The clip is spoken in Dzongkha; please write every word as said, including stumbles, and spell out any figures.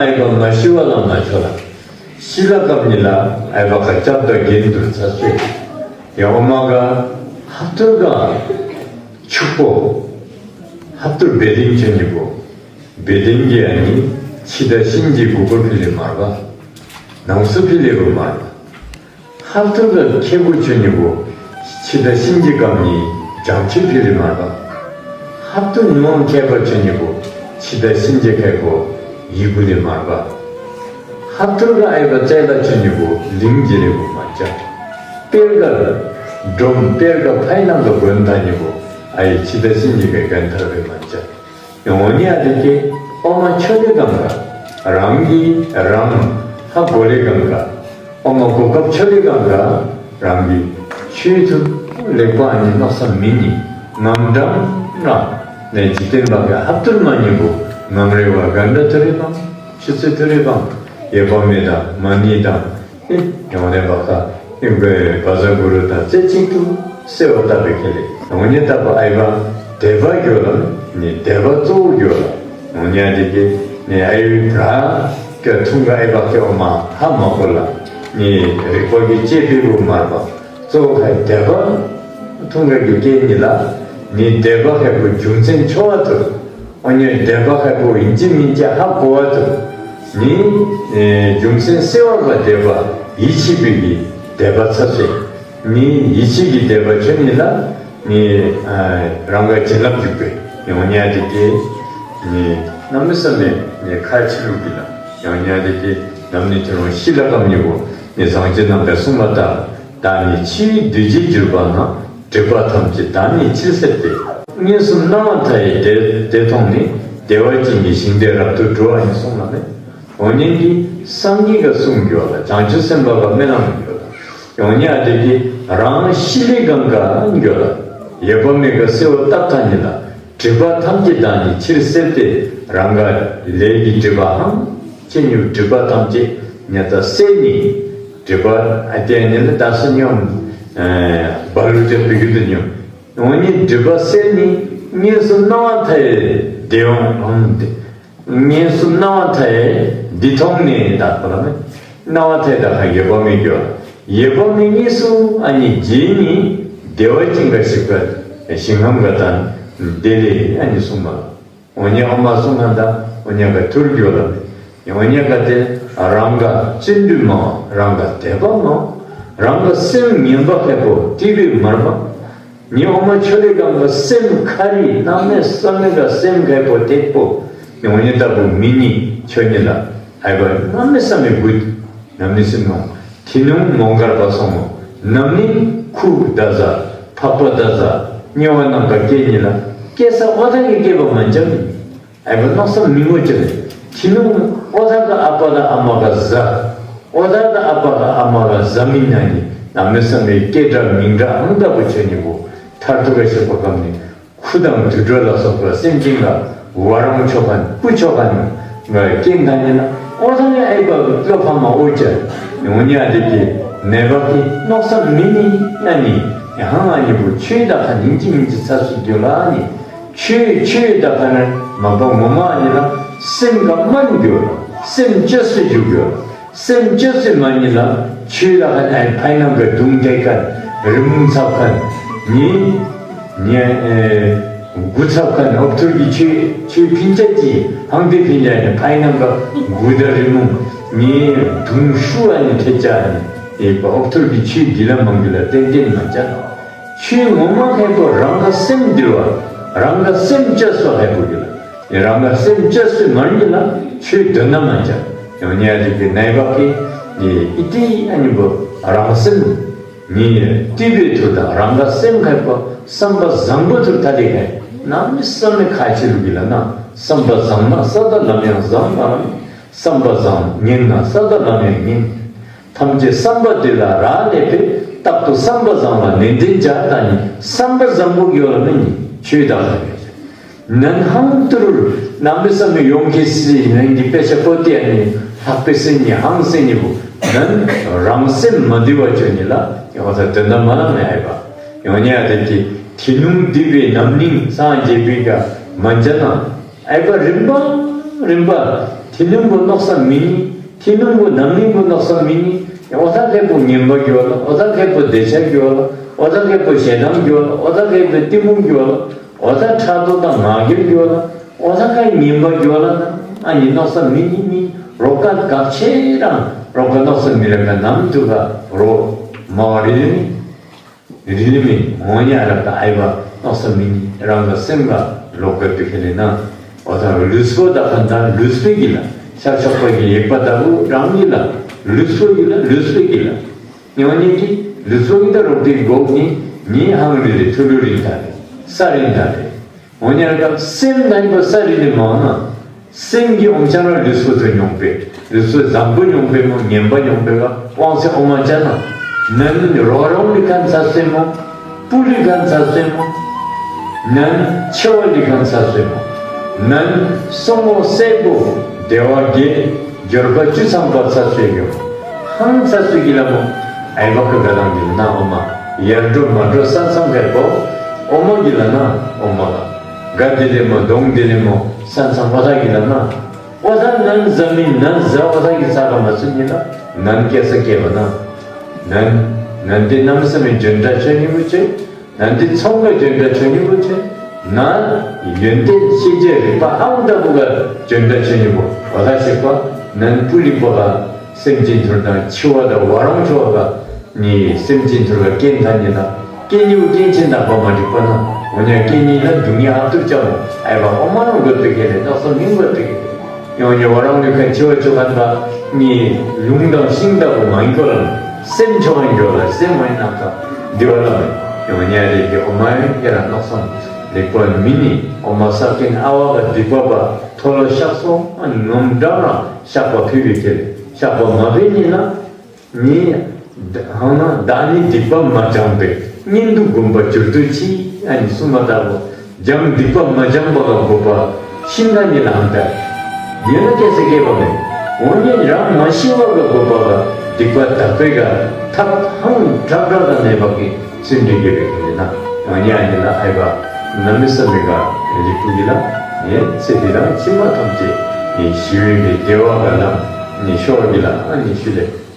ཨའི་བ་མ་ཤི་བ་ལ་མ་ཆོ་ལ། ཤི་ལ་སྐབས་ནི་ལ་ཨའི་བ་ཁ་སྐྱབས་དང་གྱེན་དུ་ཚ་སུ། ཡང་ཨོ་མ་ག་ཧབ་ཐུར་ག་ཕྱུག་པོ། ཧབ་ཐུར་བེ་ཏིང་ཆོ་ནི་བོ། བེ་ཏིང་གི་ཨ་ནི་ཕྱི་དང་ཤིན་ཅི་གུ་གུ་ཕི་ལེ་མར་བ། ནང་སུ་ཕི་ལེ་བུ་མར་བ། ཧབ་ཐུར་ག་ཁེ་བུ་ཆོ་ནི་བོ། ཕྱི་དང་ཤིན་ཅི་གམ་ནི་བྱང་ཆུབ་ཕི་ལེ་མར་བ། ཧབ་ཐུར་ཉོང་ཁེ་བ་ཆོ་ནི་བོ། ཕྱི་དང་ཤིན་ཅི་ཁེ་བོ་ཡི་གུ་ལེ་མར་བ། ཧབ་ཐུར་ག་ཨའི་བ་ཙེ་ལ་ཆོ་ནི་བོ་ལིང་ཇི་ལེ་བུ་མ་ཅ། པེར་ག་སྒྲོམ་པེར་ག་ཕའི་ནང་ག་གོན་ད་ནི་བོ་ཨའི་ཕྱི་དང་ཤིན་ཅི་ཁེ་གོན་ཐར་བེ་མ་ཅ། ཡོང་ནི་ཨ་དེ་ཀེ་ཨོ་མ་ཆོ་ལེ་གང་ག་རང་གི་རང་ཧ་གོ་ལེ་གང་ག་ཨོ་མ་གོ་སྐབས་ཆོ་ལེ་གང་ག་རང་གི་ཆོས་ཐུབ་ལེགས་པ་ཨ་ནི་མནོ་བསམ་མི་ནི་ངམ་འགྲམ་ར་ནས་འཇིག་རྟེན་པ་ག་ཧབ་ཐུར་མ་ནི་བོ་ངམ་རེ་བ་གན་འདྲ་ཐུ་རེ་བང་ཆུ་ཚོད་ཐུ་རེ་བང་ཡེ་བ་མེ་དང་མ་ནི་དང་ཨེ་ཡོང་ནས་བ་ཁ་ཨེ་བ་བ་ཟ་གུ་རུ་དང་རྩེ་གཅིག་ཏུ་གསོལ་བ་བཏབ་པའི་ཁེ་ལེ། ཡོང་ནས་བཏབ་པ་ཨའི་བ་དད་པ་གྱོ་ལ་ནི་དད་པ་གཙོ་བོ་གྱོ་ལ། ཡོང་ནས་ཨ་དེ་ཀེ་ནི་ཨའི་བ་ག་ཐུང་ག་ཨའི་བ་ཀེ་ཨོ་མ་ཧ་མ་གོ་ལ་ནི་རིག་པ་གི་ལྕེ་པེ་བུ་མར་བ། གཙོ་བོ་ཁ་དད་པ་ཐུང་ག་གི་ཀེ་ནི་ལ་ནི་དད་པ་ཁེ་བུ་རྒྱུ་མཚན་ཆོ་བ་ཐུ། ཨོ་ནི་དད་པ་ཁེ་བུ་ཨིན་ཅི་མིན་ཅི་ཧ་གོ་བ་ཐུ། ནི་ཨེ་རྒྱུ་མཚན་གསོལ་བ་ག་དད་པ་ཡིད་ཆེས་པའི་གི་དད་པ་ཚ་སེ། ནི་ཡིད་ཆེས་ཀྱི་དད་པ་ཆོ་ནི་ལ་ནི་ཨ་རང་ག་བྱིན་རླབས་འཇུག་པའི་ཡོང་ནི་ཨ་དེ་ཀེ་ནི་གནམ་མེད་ས་མེད་ནི་ཁ་ཆེ་ལུགས་ཀྱི་ལ་ཡོང་ནི་ཨ་དེ་ཀེ་ནམ་ནི་ཁྱོད་རང་ཤི་ལ་ཀམ་ནི་བོ་ནི་བཟང་སྤྱོད་རྣམ་པའི་གསུང་མ་ལྟར། བདག་ནི་ཕྱིའི་འདུས་བྱས་གྱུར་པ་ན། སྒྲིབ་པ་ཐམས་ཅད་བདག་ཉིད་ཕྱིར་སེལ་ཏེ། དངོས་སུ་སྣང་བ་མཐའ་ཡས་དེ་དེ་མཐོང་ནས། བདེ་བ་ཅན་གྱི་ཞིང་དེར་རབ་ཏུ་འགྲོ། ཨ་ནི་གསུངས་ལ་མེ། འོ་ནི་འདི་སངས་རྒྱས་ཀ་གསུངས་གྱོ་ལ། བྱང་ཆུབ་སེམས་དཔའ་ག་སྨོན་ལམ་གྱོ་ལ། ཡོང་ནི་ཨ་དེ་ཀེ་རང་ཤི་ལེ་གང་ག་གྱོ་ལ། ཡེ་བ་མེ་ག་གསོལ་བ་བཏབ་ཐ་ནི་ལ། སྒྲིབ་པ་ཐམས་ཅད་བདག་ཉིད་ཕྱིར་སེལ་ཏེ། རང་ག་ལས་ཀྱི་སྒྲིབ་པ་ཧང་ཅེ་ནི་སྒྲིབ་པ་ཐམས་ཅད་ཉེ་ད་སེལ་ནི། སྒྲིབ་པ་ཨ་དེ་ནི་ལ་ད་སུ་ཉོམ་བ་ལུ་ཅ་པི་གི་དུ་ཉོམ། འོ་ནི་སྒྲིབ་པ་སེལ་ནི་དངོས་སུ་སྣང་བ་མཐའ་ཡས་དེ་ཡོང་ཨང་དེ། དངོས་སུ་སྣང་བ་མཐའ་ཡས་འདི་མཐོང་ནས་ད་ཁོ་ལ་མེ། སྣང་བ་མཐའ་ཡས་ད་ཁ་ཡེ་བ་མེ་གྱོ། ཡེ་བ་མེ་དངོས་སུ་ཨ་ནི་རྗེས་ནི་བདེ་བ་ཅན་ག་ཞིག་ག་ཞིང་ཁམས་ག་དང་དེ་ལས་ཨ་ནི་གསུངས་པ། འོ་ནི་ཨོ་མ་གསུངས་ན་ད་འོ་ནི་ག་ཐུར་གྱོ་ལ་མེ། འོ་ནི་ག་དེ་རང་ག་བརྩོན་འགྲུས་མང་རང་ག་དད་པ་མང་རང་ག་སེམས་ངན་པ་ཁེ་པོ་ཏི་བི་མར་མ། ནི་ཨོ་མ་ཆོ་ལེ་གང་ག་སེམས་ཁ་རི་གནམ་མེད་ས་མེད་ག་སེམས་ཁེ་པོ་ཏེ་པོ། ནི་འོ་ནི་ལྟ་བུ་མི་ནི་ཆོ་ནི་ལ་ཨའི་བ་གནམ་མེད་ས་མེད་གུད། གནམ་མེད་ས་མེད་ཐི་ནུང་མོང་གར་པ་སོང་མོ། གནམ་ནི་ཁུ་ད་ཟ་ཕག་པ་ད་ཟ་ཉེ་བ་ནང་ག་སྐྱེ་ནི་ལ་སྐྱེ་ས་ཨོ་ཐ་གི་སྐྱེ་བ་མ་འཇམ་ནི། ཨའི་བ་མནོ་བསམ་མི་ངོ་ཅི་རེ། ཐི་ནུང་ཨོ་ཐ་ག་ཨ་པ་ག་ཨ་མ་ག་ཟ། ཨོ་ཐ་ག་ཨ་པ་ག་ཨ་མ་ག་ཟ་མི་ན་ནི་གནམ་མེད་ས་མེད་སྐད་གྲགས་མིང་གྲགས་ཨང་ལྟ་བུ་ཆོ་ནི་བོ་མཐར་ཐུག་ག་ཤོག་པ་གམ་ནི་ཁུ་དང་དུད་འགྲོ་ལ་སོགས་པ་སེམས་ཅན་ག་བ་རང་ཆོ་ཁན་སྤུ་ཆོ་ཁན་ང་སྐྱེ་ད་ནི་ན་ཨོ་ཐ་ནི་ཨའི་བ་བློ་ཕམ་མ་ཨོ་ཅ། འོ་ནི་ཨ་དེ་ཀེ་ནེ་བ་ཀི་མནོ་བསམ་མི་ནི་ན་ནི་ཡ་ཧང་ཨ་ནི་བོ་ཆོས་ད་ཁ་ནིང་ཅི་མིང་ཅི་ཚ་སུ་གྱོ་ལ་ནི། ཆོས་ཆོས་ད་ཁ་ན་མ་པ་ངོ་མ་ཨ་ནི་ལ་སེམས་ག་མན་གྱོ་ལ་སེམས་བཅོས་སུ་འཇུག་གྱོ་ལ་སེམས་བཅོས་སུ་མ་ནི་ལ་ཆོས་ད་ཁ་ན་ཨའི་ཕའི་ནང་ག་དུང་ཏེ་ཁན་རི་མུང་ཚབ་ཁན་ནི་ནི་ཨེ་གུ་ཚབ་ཁན་ཨོབ་ཐུར་གྱི་ཆོས་ཆོས་ཕིན་ཆ་ཅི་ཧང་ཏེ་ཕིན་ཆ་ནི་ཕའི་ནང་ག་གུ་ད་རི་མུང་ནི་དུང་ཤུ་ཨ་ནི་ཐེ་ཅ་ནི་ཨེ་ཨོབ་ཐུར་གྱི་ཆོས་འདི་ལ་མང་གི་ལ་ཏན་ཏན་མ་ཅ་ནོ། ཆོས་ངོ་མ་ཁེ་པོ་རང་ག་སེམས་འདུལ་བ། རང་ག་སེམས་བཅོས་པ་ཁེ་པོ་གི་ལ། རང་ག་སེམས་བཅོས་སུ་མ་ནི་ལ་ཆོས་དོན་ན་མ་ཅ། ཡོང་ནི་ཨ་དེ་ཀེ་ནེ་བ་ཀི་ནི་ཨི་ཏི་ཨ་ནི་བོ་རང་སེམས་ནི་ཏི་བི་ཐུར་ད་རང་ག་སེམས་ཁེ་པོ་བསམ་པ་བཟང་པོ་ཐུར་ད་དེ་ཁེ་གནམ་མེད་ས་མེད་ཁ་ཆེ་ལུགས་ཀྱི་ལ་ན་བསམ་པ་བཟང་ན་ས་ད་ལམ་ཡང་བཟང་མ་རང་བསམ་པ་བཟང་ངན་ན་ས་ད་ལམ་ཡང་ངན། ཐམས་ཅད་བསམ་པ་དེ་ལ་རག་ལས་པས། རྟག་ཏུ་བསམ་པ་བཟང་ལ་ནན་ཏན་བྱ། ད་ནི་བསམ་པ་བཟང་པོ་གི་ཡོད་ལ་མེ་ནི་ཆོས་དག་ལ་རེ། ནན་ཧང་ཏུ་རུ་གནམ་མེད་ས་མེད་ཡོང་ཁེ་སི་ནན་གྱི་དཔེ་ཆ་པོ་ཏི་ཨ་ནི་ལྷག་པའི་སེམས་ནི་ཧང་སེམས་ནི་བུ་ནན་རང་སེམས་མ་འདུལ་བ་ཆོ་ནི་ལ་ཡོང་ས་དོན་དག་མ་ལ་མེ་ཨའི་བ་ཡོང་ནི་ཨ་དེ་ཀེ་ཐི་ནུང་འདི་བའི་རྣམ་སྨིན་སངས་རྒྱས་པའི་ག་མ་འཇམ་ན། ཨའི་བ་རིམ་པ་རིམ་པ་ ཐིམ་ནུམ་གུ་མནོ་བསམ་མེད་ནི། ཐིམ་ནུམ་གུ་རྣམ་སྨིན་གུ་མནོ་བསམ་མེད་ནི། འོ་ཐ་ཁེ་པོ་ངན་པ་གི་བ་ལ། འོ་ཐ་ཁེ་པོ་འདོད་ཆགས་གི་བ་ལ། འོ་ཐ་ཁེ་པོ་ཞེ་སྡང་གི་བ་ལ། འོ་ཐ་ཁེ་པོ་གཏི་མུག་གི་བ་ལ། འོ་ཐ་ཕྲག་དོག་དང་ང་རྒྱལ་གི་བ་ལ། འོ་ཐ་ཁ་ངན་པ་གི་བ་ལ་ན། ཨ་ནི་མནོ་བསམ་མེད་ནི་མེད། རོགས་ཁར་དགའ་ཆེ་རང་རོགས་ཁར་མནོ་བསམ་མེད་ལ་ཁ་ནམ་དུ་ཁ་རོགས་མ་བ་རི་ལི་མེད། རི་ལི་མེད། འོ་ཉ་ར་ཁ་ཨའི་བ་མནོ་བསམ་མེད་ནི། རང་ག་སེམས་ག་ལོག་ག་དུ་ཁེ་ལེ་ན། འོ་ཐ་ལུས་པོ་དག་ཁན་ད་ལུས་པོའི་གི་ལ། ཤར་ཕྱོགས་པ་གི་ཡེག་པ་ལྟ་བུ་རང་གི་ལ། ལུས་པོའི་གི་ལ། ལུས་པོའི་གི་ལ། ཉོ་ཉེ་གི་ལུས་པོ་གི་ད་རོགས་ཏེ་འགོག་ནི། ནི་ཧང་རི་ལི་ཐུ་ལུ་རི་ད་རི་ས་རི་ད་རི། འོ་ཉ་ར་ཁ་སེམས་ད་ཨའི་བ་ས་རི་ལི་མ་ན། སེམས་ཀྱི་ཨོམ་ཅ་ར་ལུས་པོ་ཚུ་མྱོང་པེ། ལུས་པོ་བཟང་པོ་མྱོང་པེ་མོ་ངན་པ་མྱོང་པེ་ག་དབང་ཚད་ཨོ་མ་ཅ་ན། ནན་རོ་རོང་ལི་ཁན་ཚ་སེ་མོ། སྤུ་ལི་ཁན་ཚ་སེ་མོ། ནན་ཆེ་བ་ལི་ཁན་ཚ་སེ་མོ། ནན་སོ་མོ་སེ་པོ་དེ་བ་གེ་འབྱོར་པ་བཅུ་ཚང་པ་ཚ་སེ་ཡོ། ཧང་ཚ་སེ་གི་ལ་མོ་ཨའི་བ་ཁ་ག་དང་གི་ལ་ན་ཨོ་མ། ཡར་འགྲོ་མར་འགྲོ་ས་ཚང་ཁ་པོ་ཨོ་མ་གི་ལ་ན་ཨོ་མ་ལ། ག་དེ་ལེ་མོ་གདོང་དེ་ལེ་མོ་ས་ཚང་པ་ཐ་གི་ལ་ན། འོ་ཐ་ནན་ཟ་མི་ནན་ཟ་འོ་ཐ་གི་ཚ་ག་མ་ཚུ་ཉི་ལ་ནན་སྐྱེ་ས་སྐྱེ་བ་ན། ནན་ནན་ཏེ་གནམ་མེད་ས་མེད་འཇོན་ཏ་ཆོ་ཉི་བུ་ཆེ། ནན་ཏེ་ཚོང་ག་འཇོན་ཏ་ཆོ་ཉི་བུ་ཆེ། ནན་ཡོན་ཏན་ཤེས་བྱའི་རིག་པ་ཨང་ལྟ་བུ་ག་འཇོན་ཏ་ཆོ་ཉི་བུ། འོ་ཐ་ཞིག་པ་ནན་སྤུ་ལི་པོ་ལ་སེམས་ཅན་ཐུར་དང་འཆི་བ་དང་བ་རང་འཆི་བ་ག་ནི་སེམས་ཅན་ཐུར་ག་རྐྱེན་ཐ་ཉི་ལ། རྐྱེན་ཉི་བུ་རྐྱེན་ཆེན་དང་པ་མ་འགྲིག་པ་ན། འོ་ཉ་རྐྱེན་ཉི་ལ་སྡུག་བསྔལ་ཨ་ཐུར་ཅ་མོ་ཨའི་བ་ཨོ་མ་རང་གོ་ཏེ་ཁེ་ལེ་མནོ་བསམ་མེད་གོ་ཏེ་ཁེ་ལེ། ཡོ་ཉ་བ་རང་ལུ་ཁ་འཆི་བ་ཆོ་ཁན་ད་ནི་ལུང་དང་ཤིང་ལྟ་བུ་མ་ཡིན་གོ་ལ་སེམས་ཆོ་ཁན་གྱོ་ལ་སེམས་མ་ཡིན་ན་ཁ་འདི་བ་ལ་མེ། ཡོ་ཉ་རེ་གི་ཨོ་མ་ཡ་ར་མནོ་བསམ་ལེགས་པ་མེད་ནི། ཨོ་མ་ས་ཀེན་ཨ་བ་ག་སྡིག་པ་པ་ཐོ་ལོ་ཤག་སོ་ཨ་ནི་ངམ་འདྲ་ར་ཤག་པ་ཕི་བི་ཁེ་ལེ་ཤག་པ་མ་ཕི་ནི་ན། ནི་ཧང་ན་བདག་ནི་སྡིག་པ་མ་བྱང་བས། གཉེན་དུ་བསྒོམ་པ་འགྱུར་དུ་ཆེ། ཨ་ནི་གསུངས་མ་ལྟ་བུ་བྱང་སྡིག་པ་མ་བྱང་བ་ག་དགོ་པ་ཤིན་ཐ་ཉི་ལ་ཧང་ད་ཉེ་ལ་སྐྱེ་ས་སྐྱེ་བ་མེད། འོ་ཉ་རང་མ་ཤི་བ་ག་དགོ་པ་ག་སྡིག་པ་དག་པེ་ག་ཐབས་ཧང་དྲག་དྲག་ག་ནེ་བ་གི་ཚུན་འདི་གེ་བེ་གི་ན། འོ་ཉ་ཨ་ནི་ལ་ཨའི་བ་གནམ་མེད་ས་མེད་ག་ལེགས་པོ་གི་ལ་ནི་ཚེ་འདི་དང་ཕྱི་མ་ཐམས་ཅད་ནི་ཞི་བའི་གི་བདེ་བ་ག་ལ་ནི་ཤོར་གི་ལ་ཨ་ནི་ཤུལ་ལས།